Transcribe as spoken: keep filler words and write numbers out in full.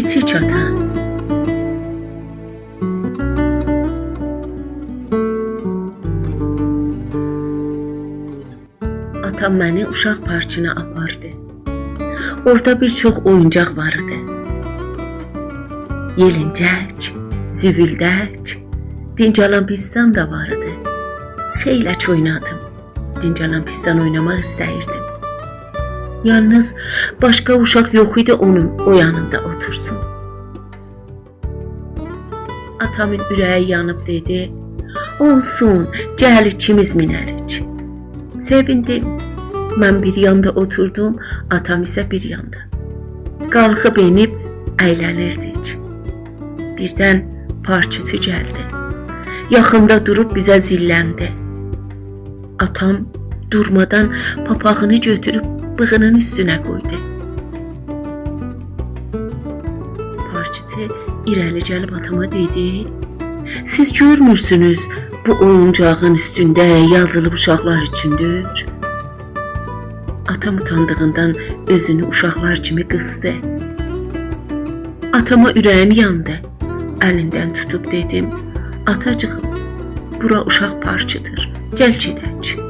چیک آتا. آتام منی اوشاق پارکینا آپاردی. اورادا بیر چوخ اویونجاق وار ایدی. یئلینجک، زووولدک، دینجالان پیستان دا وار ایدی. خئیلک اوینادیم. دینجالان پیستان اویناماق ایسته‌ییردیم. یالنیز باشقا اوشاق یوخ ایدی اونون او یانیندا اوتورسون. آتامین اوره‌یی یانیب دئدی: «اولسون، گل ایکیمیز مینریک.» سئویندیم. من بیر یاندا اوتوردوم، آتام ایسه بیر یاندا. قالخیب ائنیب اَیله‌نیردیک. بیردن پارکچی گلدی. یاخیندا دوروب بیزه زیللندی. آتام دورمادان پاپاغینی گؤتوروب بیغینین اوستونه قویدو. پارکچی ایره‌لی گلیب آتاما دئدی: «سیز گؤرمورسونوز، بو اویونجاغین اوستونده یازیلیب اوشاقلار اوچوندور؟» آتام اوتاندیغیندان اؤزونو اوشاقلار کیمی قیسدی. آتاما اوره‌ییم یاندی. الیندن توتوب دئدیم: «آتاجیغیم، بورا اوشاق پارکیدیر. گل گئدک.»